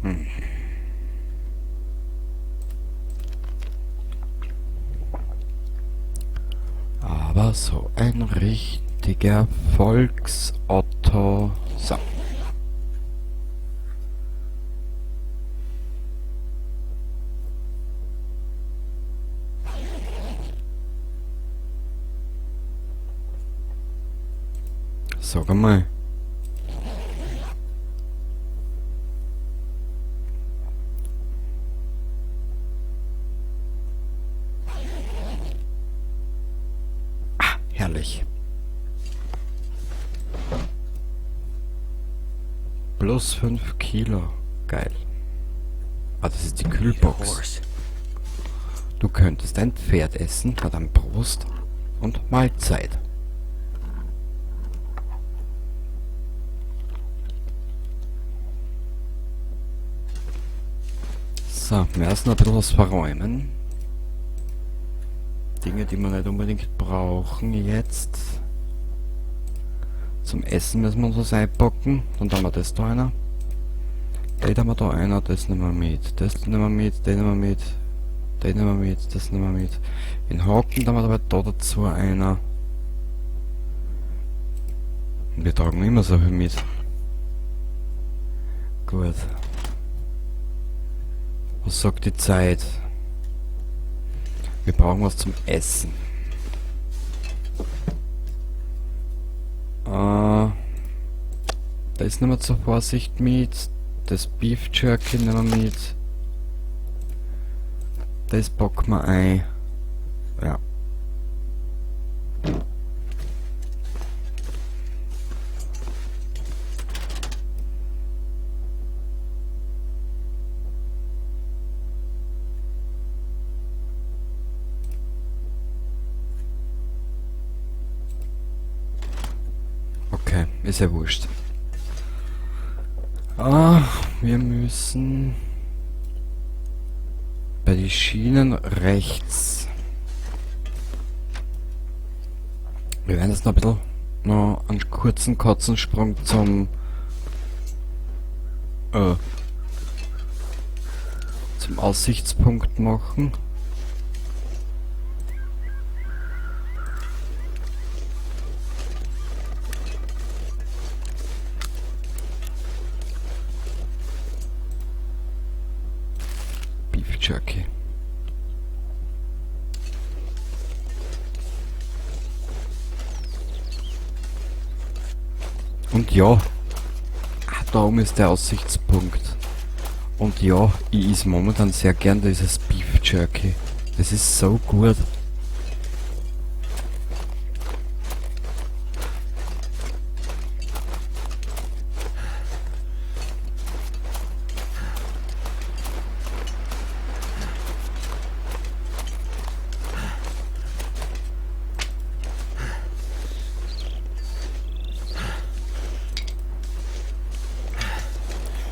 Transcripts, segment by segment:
Hm. Aber so ein richtiger Volksotto. So. Sag einmal. Ah, herrlich. Plus 5 Kilo. Geil. Ah, das ist die Kühlbox. Du könntest ein Pferd essen, na dann Prost und Mahlzeit. So, wir müssen noch ein bisschen was verräumen. Dinge, die wir nicht unbedingt brauchen jetzt. Zum Essen müssen wir uns was einpacken. Dann haben wir das da einer. Den haben wir da einer, das nehmen wir mit. Das nehmen wir mit, den nehmen wir mit. Den nehmen wir mit, das nehmen wir mit. Den Haken, da haben wir aber da dazu einer. Und wir tragen immer so viel mit. Gut. Was sagt die Zeit? Wir brauchen was zum Essen. Das nehmen wir zur Vorsicht mit. Das Beef Jerky nehmen wir mit. Das packen wir ein. Ja. Okay, ist ja wurscht. Ah, wir müssen bei den Schienen rechts. Wir werden jetzt noch ein bisschen noch einen kurzen Katzensprung zum Aussichtspunkt machen. Beef Jerky. Und ja, da oben ist der Aussichtspunkt. Und ja, ich is momentan sehr gern dieses Beef Jerky. Das ist so gut.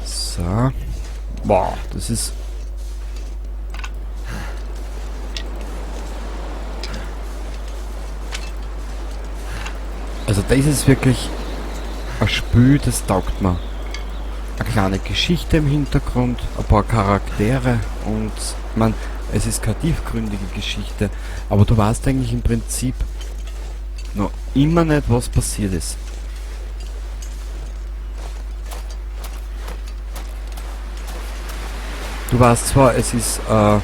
So. Boah, das ist... Also das ist wirklich ein Spiel, das taugt mir. Eine kleine Geschichte im Hintergrund, ein paar Charaktere und man, es ist keine tiefgründige Geschichte, aber du weißt eigentlich im Prinzip noch immer nicht, was passiert ist. Du weißt zwar, es ist eine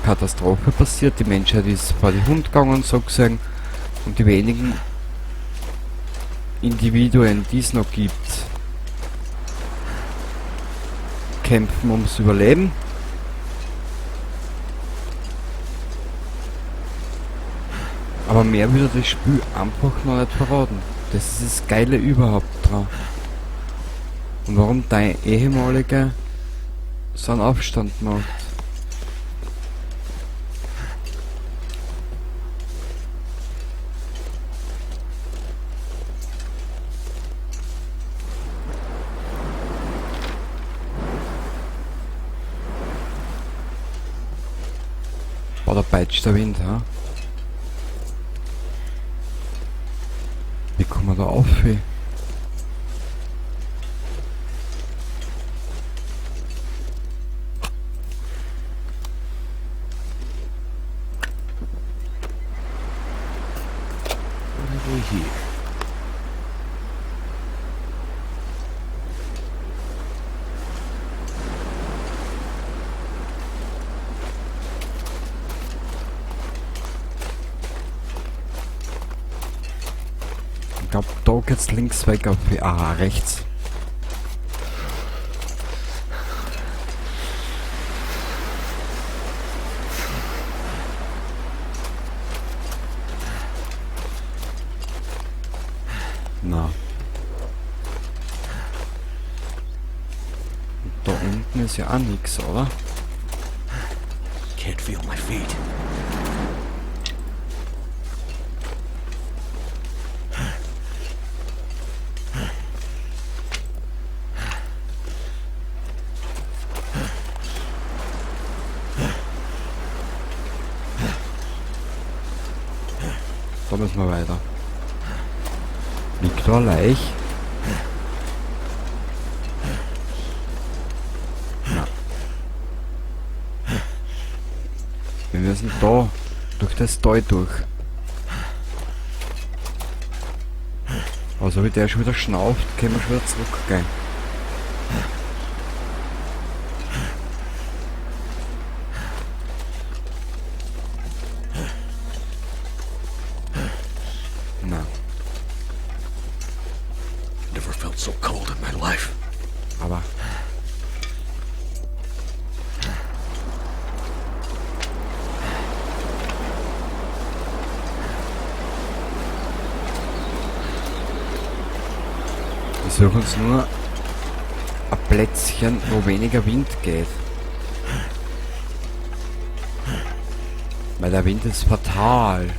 Katastrophe passiert, die Menschheit ist vor die Hund gegangen, so gesehen, und die wenigen Individuen, die es noch gibt, kämpfen ums Überleben. Aber mehr würde das Spiel einfach noch nicht verraten. Das ist das Geile überhaupt dran. Und warum dein ehemaliger so einen Aufstand macht. Boah, da peitscht der Wind, ha? Wie kommen wir da auf, ey? da geht's links weg auf... Ah, rechts. Na. Und da unten ist ja auch nix, oder? Can't feel my feet. Da müssen wir weiter. Liegt da ein Laich? Na. Wir müssen da durch das Tal durch. Also wie der schon wieder schnauft, können wir schon wieder zurückgehen. Na. Never felt so cold in my life. Aber wir suchen uns nur ein Plätzchen, wo weniger Wind geht. Weil der Wind ist fatal.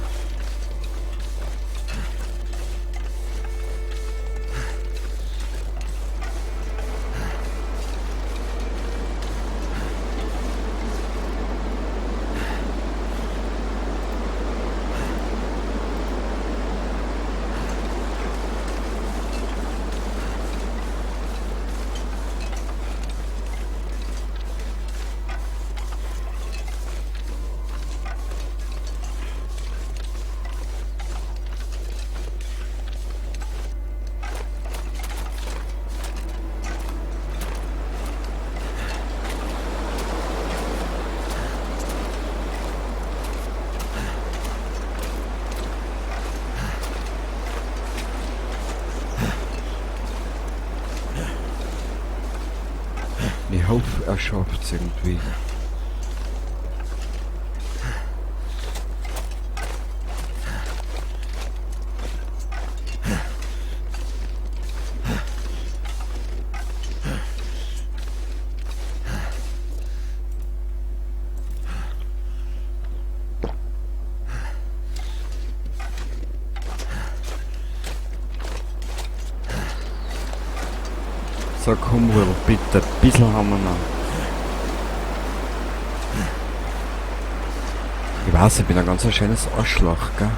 Ich hoffe, er schafft's irgendwie. So, komm, Will, bitte, ein bisschen haben wir noch. Ich weiß, ich bin ein ganz schönes Arschloch, gell?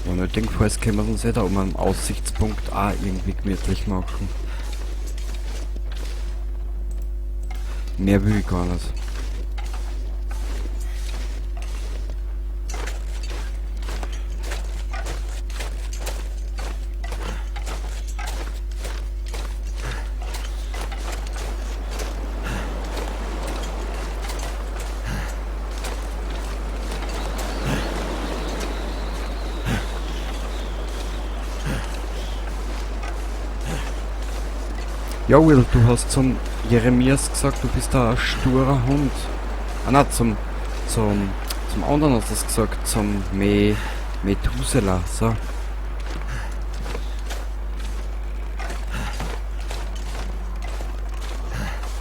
Wenn nötigenfalls können wir uns eh da um einen Aussichtspunkt auch irgendwie gemütlich machen. Mehr will ich gar nicht. Ja, Will, du hast zum Jeremias gesagt, du bist ein sturer Hund. Ah nein, zum anderen hast du es gesagt, zum Methuselah, so.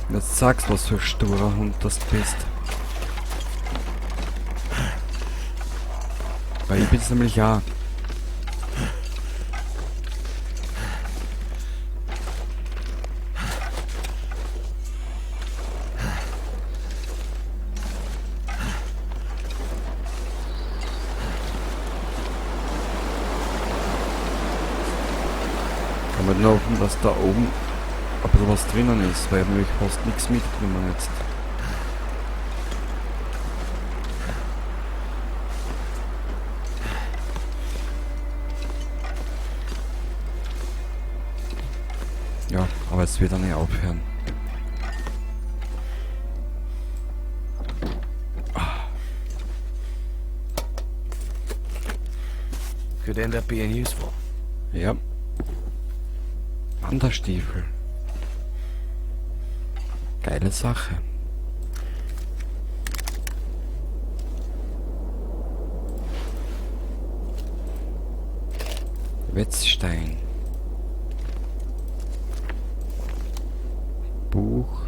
Jetzt sagst du, was für ein sturer Hund das bist. Weil ich bin's nämlich auch. Kann man nur hoffen, dass da oben ein bisschen was drinnen ist, weil ich hab nämlich fast nichts mitgenommen jetzt. Ja, aber es wird auch nicht aufhören. Could end up being useful. Ja. Wanderstiefel. Geile Sache. Wetzstein. Buch.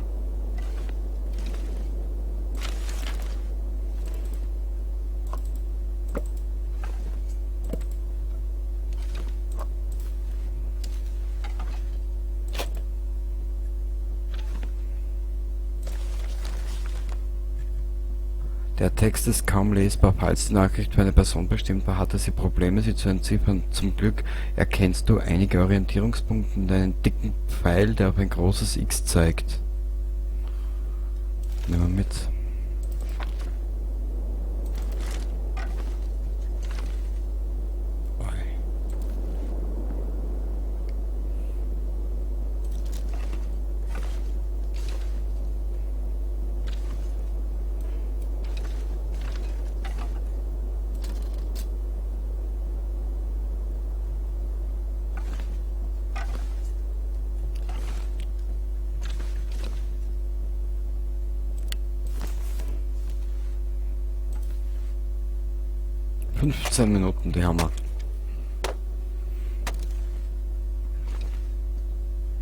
Der Text ist kaum lesbar. Falls die Nachricht für eine Person bestimmt war, hatte sie Probleme, sie zu entziffern. Zum Glück erkennst du einige Orientierungspunkte und einen dicken Pfeil, der auf ein großes X zeigt. Nehmen wir mit. 15 Minuten, die haben wir.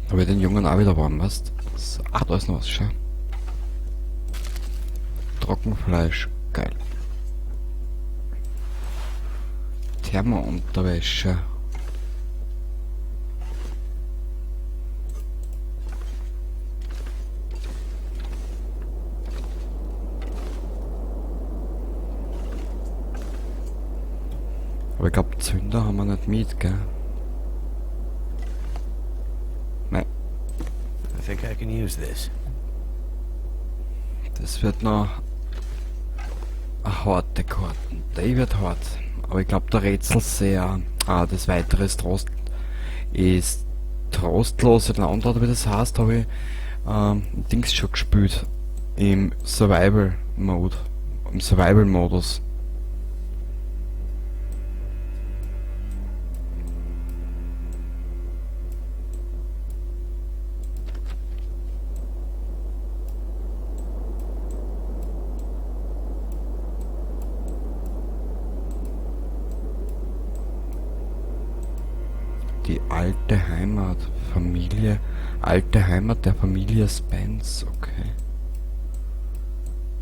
Aber den Jungen auch wieder warm, weißt? So, ach, da ist noch was, schau. Trockenfleisch, geil. Thermounterwäsche. Aber ich glaub, Zünder haben wir nicht mit, gell? Nein. I think I can use this. Das wird noch eine harte Karten. Die wird hart. Aber ich glaub, der Rätselseher, das weitere ist Trost, ist trostlose Land, oder wie das heißt, hab ich Dings schon gespielt. Im Survival Mode. Im Survival Modus. Die alte Heimat, Familie, alte Heimat der Familie Spence, okay.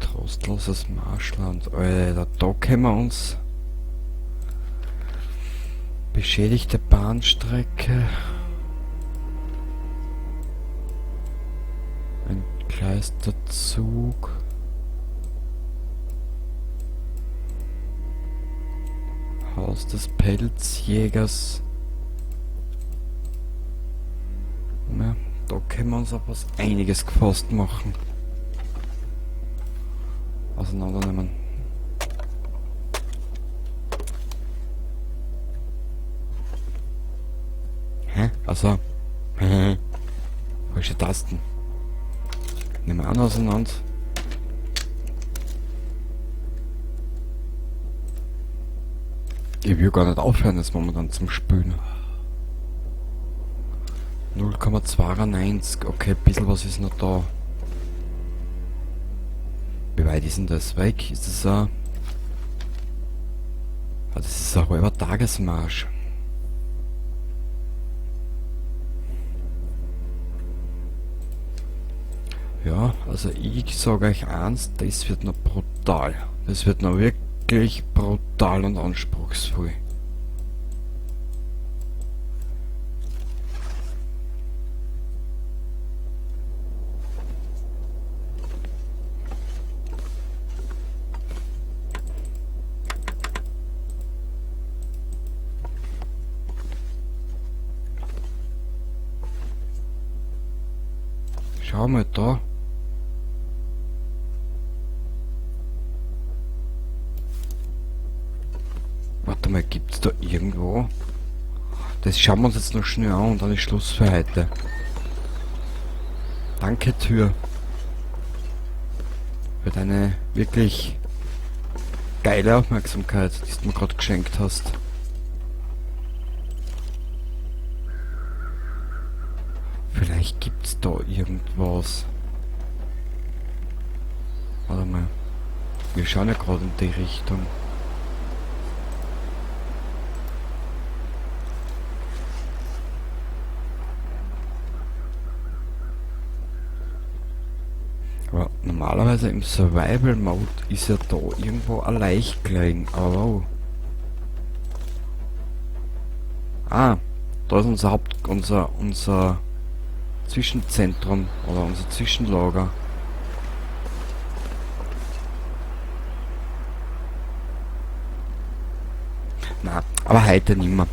Trostloses Marschland, Alter, da kennen wir uns. Beschädigte Bahnstrecke. Ein Kleisterzug. Haus des Pelzjägers. Ja, da können wir uns auf was einiges gefasst machen. Auseinandernehmen. Hä? Also. Falsche Tasten. Nehmen wir auch noch auseinander. Ich will gar nicht aufhören, jetzt momentan zum Spülen. 0,92, okay, ein bisschen was ist noch da. Wie weit ist denn das weg? Ist das ein... Ah, das ist ein halber Tagesmarsch. Ja, also ich sag euch eins, das wird noch brutal. Das wird noch wirklich brutal und anspruchsvoll. Schau mal da. Warte mal, gibt's da irgendwo? Das schauen wir uns jetzt noch schnell an und dann ist Schluss für heute. Danke, Tür. Für deine wirklich geile Aufmerksamkeit, die du mir gerade geschenkt hast. Vielleicht gibt's da irgendwas. Warte mal. Wir schauen ja gerade in die Richtung. Aber normalerweise im Survival Mode ist ja da irgendwo ein Leich gelegen. Aber wow. Ah, da ist unser Haupt, unser Zwischenzentrum oder unser Zwischenlager. Na, aber heute nimmer.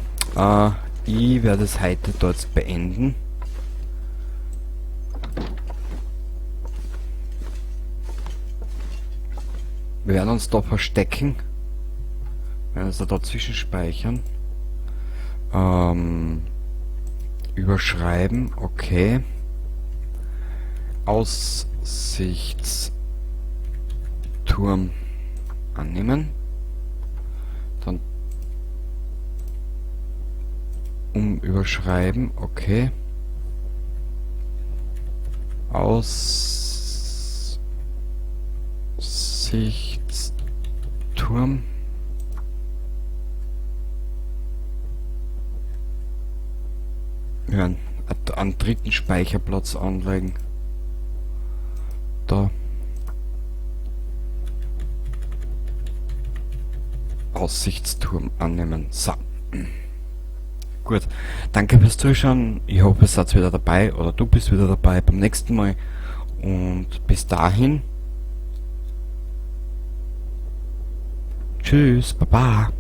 Ich werde es heute dort beenden. Wir werden uns da verstecken. Wir werden uns da dazwischen speichern. Überschreiben, okay. Aussichtsturm annehmen. Dann umüberschreiben, okay. Aussichtsturm. Wir werden einen dritten Speicherplatz anlegen. Da. Aussichtsturm annehmen. So. Gut. Danke fürs Zuschauen. Ich hoffe, ihr seid wieder dabei oder du bist wieder dabei beim nächsten Mal. Und bis dahin. Tschüss. Baba.